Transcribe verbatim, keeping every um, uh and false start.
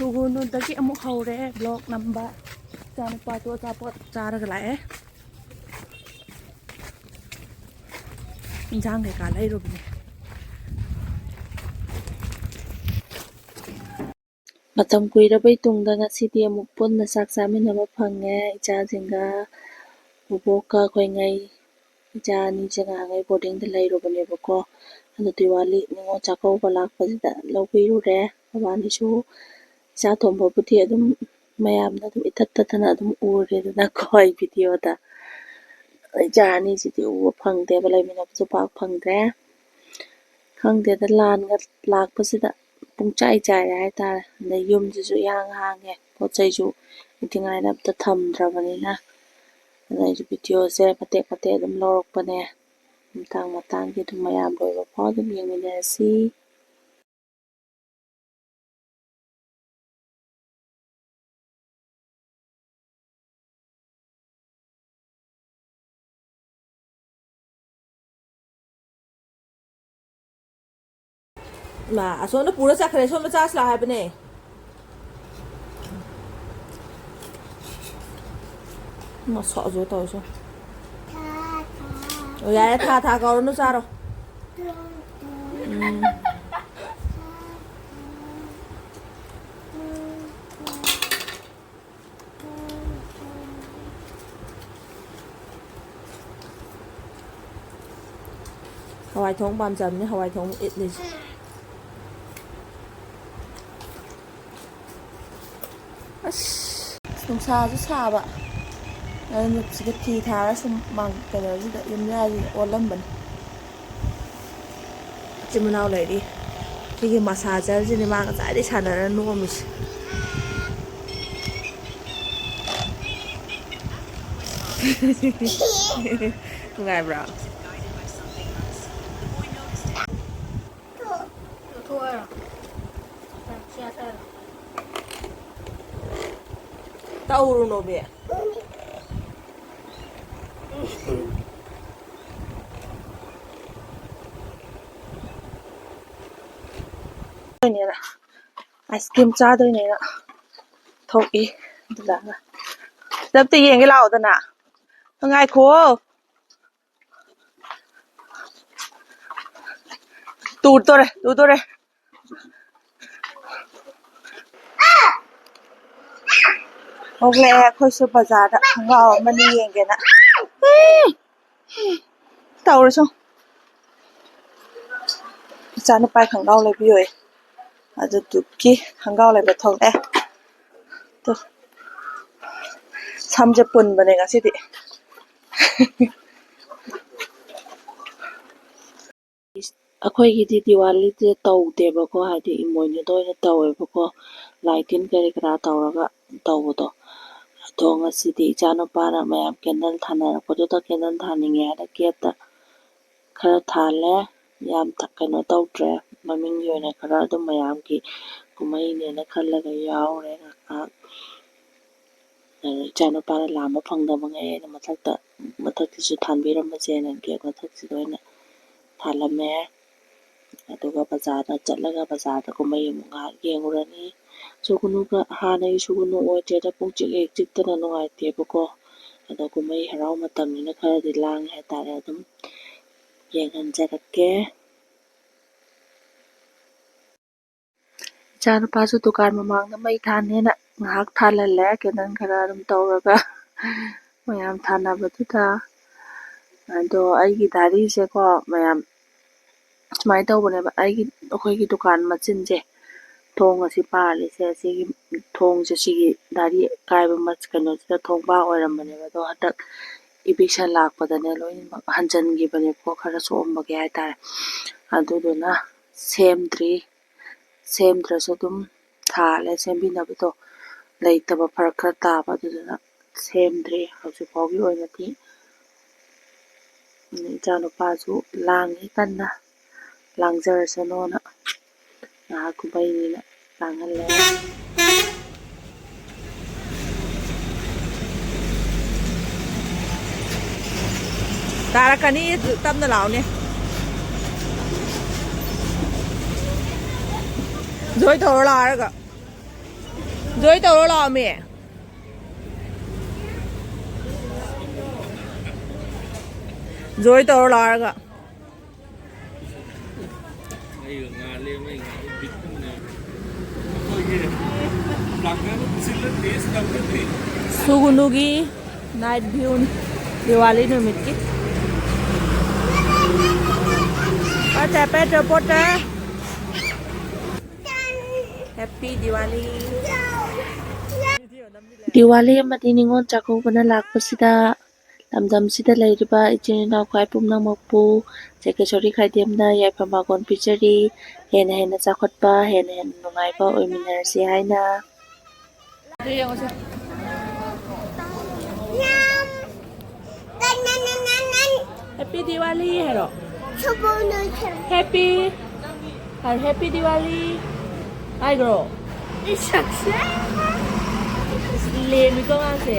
ꯁꯨꯒꯨꯅꯨꯗꯒꯤ ꯑꯃꯨꯛ ꯍꯧꯔꯦ vlog ꯅꯝꯕ꯫ ꯏꯆꯥꯅꯨꯄꯥꯗꯣ ꯑꯆꯥꯄꯣꯠ ꯆꯥꯔꯒ ꯂꯥꯛꯑꯦ꯫ ꯏꯟꯖꯥꯡ ꯀꯩꯀꯥ ꯂꯩꯔꯨꯕꯅꯦ꯫ ꯃꯇꯝ ꯀꯨꯏꯔꯕꯩ ꯇꯨꯡꯗ ꯉꯁꯤꯗꯤ ꯑꯃꯨꯛ ꯄꯨꯟꯅ ꯆꯥꯛ ꯆꯥꯃꯤꯟꯅꯕ ꯐꯪꯉꯦ ꯏꯆꯥꯁꯤꯡꯒ꯫ ꯕꯣꯕꯣꯛꯀ ꯑꯩꯈꯣꯏꯉꯩ ꯏꯆꯥ ꯑꯅꯤꯁꯦ ꯉꯍꯥꯟꯉꯩ ꯕꯣꯔꯗꯤꯡꯗ ꯂꯩꯔꯨꯕꯅꯦꯕꯀꯣ꯫ ꯑꯗꯨ ꯗꯤꯋꯥꯂꯤ ꯅꯤꯉꯣꯜ ꯆꯥꯛꯀꯧꯕ ꯂꯥꯛꯄꯁꯤꯗ ꯂꯧꯕꯤꯔꯨꯔꯦ꯫ ꯃꯕꯥꯅꯤꯁꯨ ꯏꯆꯥ ꯑꯇꯣꯝꯕꯕꯨꯗꯤ ꯑꯗꯨꯝ ꯃꯌꯥꯝꯅ ꯑꯗꯨꯝ ꯏꯊꯠ ꯊꯠꯇꯅ ꯑꯗꯨꯝ ꯎꯔꯦꯗꯅꯀꯣ ꯑꯩ ꯚꯤꯗꯤꯑꯣꯗ꯫ ꯏꯆꯥ ꯑꯅꯤꯁꯤꯗꯤ ꯎꯕ ꯐꯪꯗꯦꯕ, ꯂꯩꯃꯤꯟꯅꯕꯁꯨ ꯄꯥꯛ ꯐꯪꯗ꯭ꯔꯦ꯫ ꯈꯪꯗꯦꯗ, ꯂꯥꯟꯒ ꯂꯥꯛꯄꯁꯤꯗ ꯄꯨꯡꯆꯥꯏ ꯆꯥꯏꯔꯦ ꯍꯥꯏꯇꯥꯔꯦ꯫ ꯑꯗꯩ ꯌꯨꯝꯁꯤꯁꯨ ꯏꯍꯥꯡ ꯍꯥꯡꯉꯦ, ꯄꯣꯠ ꯆꯩꯁꯨ ꯏꯟꯊꯤ ꯅꯨꯡꯉꯥꯏꯅ ꯑꯝꯇ ꯊꯝꯗ꯭ꯔꯕꯅꯤꯅ꯫ ꯑꯗ ꯑꯩꯁꯨ ꯚꯤꯗꯤꯑꯣꯁꯦ ꯃꯇꯦꯛ ꯃꯇꯦꯛ ꯑꯗꯨꯝ ꯂꯧꯔꯛꯄꯅꯦ꯫ ꯃꯇꯥꯡ ꯃꯇꯥꯡꯒꯤ ꯑꯗꯨꯝ ꯃꯌꯥꯝ ꯂꯣꯏꯕ ꯐꯥꯎ ꯑꯗꯨꯝ ꯌꯦꯡꯃꯤꯟꯅꯔꯁꯤ꯫ ꯃꯥ ꯑꯁꯣꯝꯗ ꯄꯨꯔ ꯆꯠꯈ꯭ꯔꯦ, ꯁꯣꯝꯗ ꯆꯥꯔꯖ ꯂꯥꯛꯑꯣ ꯍꯥꯏꯕꯅꯦ꯫ ꯃꯁꯛꯁꯨ ꯇꯧꯁꯨ꯫ ꯑꯣ, ꯌꯥꯔꯦ, ꯊꯥ ꯊꯥ ꯀꯧꯔꯅꯨ, ꯆꯥꯔꯣ꯫ ꯎꯝ꯫ ꯍꯋꯥꯏ ꯊꯣꯡ ꯄꯥꯝꯖꯕꯅꯤ, ꯍꯋꯥꯏ ꯊꯣꯡ ꯏꯠꯂꯤꯁꯦ꯫ ꯑꯁ, ꯅꯨꯡꯁꯥꯁꯨ ꯁꯥꯕ, ꯑꯗꯨꯅ ꯁꯤꯗ ꯐꯤ ꯊꯥꯔ ꯁꯨꯝ ꯃꯥꯡ-, ꯀꯩꯅꯣꯁꯤꯗ, ꯌꯨꯝꯌꯥꯁꯤꯗ ꯑꯣꯜꯂꯝꯕꯅꯤ꯫ ꯃꯆꯤꯟ ꯃꯅꯥꯎ ꯂꯩꯔꯤ꯫ ꯁꯤꯒꯤ ꯃꯁꯥꯖꯔꯁꯤꯅꯦ ꯃꯥ ꯉꯁꯥꯏꯗꯩ ꯁꯥꯟꯅꯔ ꯅꯣꯛꯑꯝꯃꯤꯁꯦ꯫ ꯅꯨꯡꯉꯥꯏꯕ꯭ꯔꯣ? ꯇꯧꯔꯨꯅꯣꯃꯤ꯫ ꯑꯥꯏꯁ ꯀ꯭ꯔꯤꯝ ꯆꯥꯗꯣꯏꯅꯦꯅ ꯊꯣꯛꯏ꯫ ꯑꯗꯨꯗ ꯁꯤꯗ ꯑꯝꯇ ꯌꯦꯡꯒꯦ ꯂꯥꯛꯑꯣꯗꯅ꯫ ꯉꯥꯏꯈꯣ꯫ ꯇꯨꯗꯣꯔꯦ, ꯇꯨꯗꯣꯔꯦ꯫ ꯊꯣꯛꯂꯛꯑꯦ ꯑꯩꯈꯣꯏꯁꯨ ꯕꯖꯥꯔꯗ ꯈꯣꯡꯒ꯭ꯔꯥꯎ ꯑꯃꯅꯤ ꯌꯦꯡꯒꯦꯅ꯫ ꯇꯧꯔꯁꯨ꯫ ꯏꯆꯥꯅꯨꯄꯥꯒꯤ ꯈꯣꯡꯒ꯭ꯔꯥꯎ ꯂꯩꯕꯤꯌꯣꯌꯦ꯫ ꯑꯗꯨꯗꯨꯒꯤ ꯈꯣꯡꯒ꯭ꯔꯥꯎ ꯂꯩꯕ ꯊꯣꯛꯂꯛꯑꯦ꯫ ꯇꯨ꯫ ꯁꯝꯁꯦ ꯄꯨꯟꯕꯅꯦ ꯉꯁꯤꯗꯤ꯫ ꯑꯩꯈꯣꯏꯒꯤꯗꯤ ꯗꯤꯋꯥꯂꯤꯁꯦ ꯇꯧꯗꯦꯕꯀꯣ, ꯍꯥꯏꯗꯤ ꯏꯃꯣꯏꯅꯨꯗ ꯑꯣꯏꯅ ꯇꯧꯋꯦꯕꯀꯣ, ꯂꯥꯏ ꯇꯤꯟ ꯀꯔꯤ ꯀꯔꯥ ꯇꯧꯔꯒ ꯇꯧꯕꯗꯣ꯫ ꯑꯗꯣ ꯉꯁꯤꯗꯤ ꯏꯆꯥꯅꯨꯄꯥꯅ ꯃꯌꯥꯝ ꯀꯦꯟꯗꯜ ꯊꯥꯅꯔꯛꯄꯗꯨꯗ ꯀꯦꯟꯗꯜ ꯊꯥꯅꯤꯡꯉꯦ ꯍꯥꯏꯅ ꯒꯦꯠꯇ ꯈꯔ ꯊꯥꯜꯂꯦ꯫ ꯌꯥꯝ ꯊ-, ꯀꯩꯅꯣ ꯇꯧꯗ꯭ꯔꯦ, ꯃꯃꯤꯡꯒꯤ ꯑꯣꯏꯅ ꯈꯔ ꯑꯗꯨꯝ ꯃꯌꯥꯝꯒꯤ ꯀꯨꯝꯍꯩꯅꯦꯅ ꯈꯜꯂꯒ ꯌꯥꯎꯔꯦ ꯉꯥꯏꯍꯥꯛ꯫ ꯑꯗ ꯏꯆꯥꯅꯨꯄꯥꯅ ꯂꯥꯝꯕ ꯐꯪꯗꯕꯉꯩ ꯑꯩꯅ ꯃꯊꯛꯇ, ꯃꯊꯛꯇꯁꯨ ꯊꯥꯟꯕꯤꯔꯝꯃꯁꯦꯅ ꯒꯦꯠ ꯃꯊꯛꯁꯤꯗ ꯑꯣꯏꯅ ꯊꯥꯜꯂꯝꯃꯦ꯫ ꯑꯗꯨꯒ ꯕꯖꯥꯔꯗ ꯆꯠꯂꯒ ꯕꯖꯥꯔꯗ ꯀꯨꯝꯍꯩ ꯑꯃꯨꯛ ꯉꯥꯏꯍꯥꯛ ꯌꯦꯡꯉꯨꯔꯅꯤ꯫ ꯁꯨꯒꯨꯅꯨꯒ ꯍꯥꯟꯅꯒꯤ ꯁꯨꯒꯨꯅꯨ ꯑꯣꯏꯗ꯭ꯔꯦꯗ, ꯄꯨꯡ ꯆꯤꯛ ꯍꯦꯛ ꯆꯤꯛꯇꯅ ꯅꯨꯡꯉꯥꯏꯇꯦꯕꯀꯣ꯫ ꯑꯗꯣ ꯀꯨꯝꯍꯩ ꯍꯔꯥꯎ ꯃꯇꯝꯅꯤꯅ ꯈꯔꯗꯤ ꯂꯥꯡꯉꯦ ꯍꯥꯏꯇꯥꯔꯦ꯫ ꯑꯗꯨꯝ ꯌꯦꯡꯍꯟꯖꯔꯛꯀꯦ꯫ ꯏꯆꯥꯅꯨꯄꯥꯁꯨ ꯗꯨꯀꯥꯟ ꯃꯃꯥꯡꯗ ꯃꯩ ꯊꯥꯟꯅꯦꯅ ꯉꯥꯏꯍꯥꯛ ꯊꯥꯜꯍꯜꯂꯦ, ꯀꯦꯟꯗꯜ ꯈꯔ ꯑꯗꯨꯝ ꯇꯧꯔꯒ ꯃꯌꯥꯝ ꯊꯥꯟꯅꯕꯗꯨꯗ꯫ ꯑꯗꯣ ꯑꯩꯒꯤ ꯗꯥꯔꯤꯁꯦꯀꯣ ꯃꯌꯥꯝ, ꯁꯨꯃꯥꯏꯅ ꯇꯧꯕꯅꯦꯕ, ꯑꯩꯒꯤ, ꯑꯩꯈꯣꯏꯒꯤ ꯗꯨꯀꯥꯟ ꯃꯆꯤꯟꯁꯦ, ꯊꯣꯡ ꯑꯁꯤ ꯄꯥꯜꯂꯤꯁꯦ, ꯑꯁꯤꯒꯤ ꯊꯣꯡꯁꯦ, ꯁꯤꯒꯤ ꯗꯥꯔꯤ ꯀꯥꯏꯕ ꯃ-, ꯀꯩꯅꯣꯁꯤꯗ, ꯊꯣꯡꯕꯥꯟ ꯑꯣꯏꯔꯝꯕꯅꯦꯕ꯫ ꯑꯗꯣ ꯍꯟꯗꯛ ꯏꯕꯤꯛꯁꯟ ꯂꯥꯛꯄꯗꯅꯦ ꯂꯣꯏꯅꯃꯛ ꯍꯟꯖꯟꯈꯤꯕꯅꯦꯕꯀꯣ, ꯈꯔ ꯁꯣꯛꯑꯝꯕꯒꯤ ꯍꯥꯏꯇꯥꯔꯦ꯫ ꯑꯗꯨꯗꯨꯅ ꯁꯦꯝꯗ꯭ꯔꯤ꯫ ꯁꯦꯝꯗ꯭ꯔꯁꯨ ꯑꯗꯨꯝ ꯊꯥꯜꯂꯦ꯫ ꯁꯦꯝꯕꯤꯅꯕꯗꯣ ꯂꯩꯇꯕ, ꯐꯔꯛ ꯈꯔ ꯇꯥꯕ, ꯑꯗꯨꯗꯨꯅ ꯁꯦꯝꯗ꯭ꯔꯤ ꯍꯧꯖꯤꯛ ꯐꯥꯎꯒꯤ ꯑꯣꯏꯅꯗꯤ꯫ ꯏꯆꯥꯅꯨꯄꯥꯁꯨ ꯂꯥꯡꯉꯤ ꯀꯟꯅ, ꯂꯥꯡꯖꯔꯁꯅꯣꯅ ꯉꯥꯏꯍꯥꯛ ꯀꯨꯝꯍꯩꯅꯤꯅ ꯂꯥꯡꯍꯜꯂꯦ꯫ ꯇꯥꯔꯛꯀꯅꯤ, ꯇꯞꯅ ꯂꯥꯛꯑꯣꯅꯦ꯫ ꯖꯣꯏ ꯇꯧꯔꯣ ꯂꯥꯛꯑꯒ꯫ ꯖꯣꯏ ꯇꯧꯔꯣ ꯂꯥꯛꯑꯃꯤ꯫ ꯖꯣꯏ ꯇꯧꯔꯣ ꯂꯥꯛꯑꯒ꯫ ꯑꯩꯒ ꯉꯥꯜꯂꯦ, ꯃꯩ ꯉꯥꯜꯂꯦ, ꯕꯤꯠ ꯑꯃꯅꯦ꯫ ꯑꯩꯈꯣꯏꯒꯤ ꯄ꯭ꯂꯥꯡꯀꯟ ꯁꯤꯜꯂ ꯇꯦꯁ ꯇꯧꯔꯗꯤ꯫ ꯁꯨꯒꯨꯅꯨꯒꯤ night view ꯅꯤ, ꯗꯤꯋꯥꯂꯤ ꯅꯨꯃꯤꯠꯀꯤ꯫ ꯄꯣꯠꯇ, ꯄꯦꯇ꯭ꯔꯣ ꯄꯣꯠꯇ꯫ Happy Diwali꯫ ꯗꯤꯋꯥꯂꯤ ꯑꯃꯗꯤ ꯅꯤꯉꯣꯜ ꯆꯥꯛꯀꯧꯕꯅ ꯂꯥꯛꯄꯁꯤꯗ ꯂꯝꯗꯝꯁꯤꯗ ꯂꯩꯔꯤꯕ ꯏꯆꯤꯟ ꯏꯅꯥꯎ ꯈ꯭ꯋꯥꯏ ꯄꯨꯝꯅꯃꯛꯄꯨ ꯆꯦꯀꯦꯁꯣꯔꯤ ꯈꯥꯏꯗꯦꯝꯅ ꯌꯥꯏꯐ ꯃꯥꯡꯒꯣꯜ ꯄꯤꯖꯔꯤ꯫ ꯍꯦꯟꯅ ꯍꯦꯟꯅ ꯆꯥꯎꯈꯠꯄ, ꯍꯦꯟꯅ ꯍꯦꯟꯅ ꯅꯨꯡꯉꯥꯏꯕ ꯑꯣꯏꯃꯤꯟꯅꯔꯁꯤ ꯍꯥꯏꯅ꯫ ꯌꯦꯡꯉꯨꯁꯦ꯫ Happy Diwali ꯍꯥꯏꯔꯣ꯫ Happy ꯍꯥꯏꯔꯣ, Happy Diwali ꯍꯥꯏꯈ꯭ꯔꯣ꯫ ꯂꯦꯝꯃꯤꯀꯣ ꯃꯥꯁꯦ꯫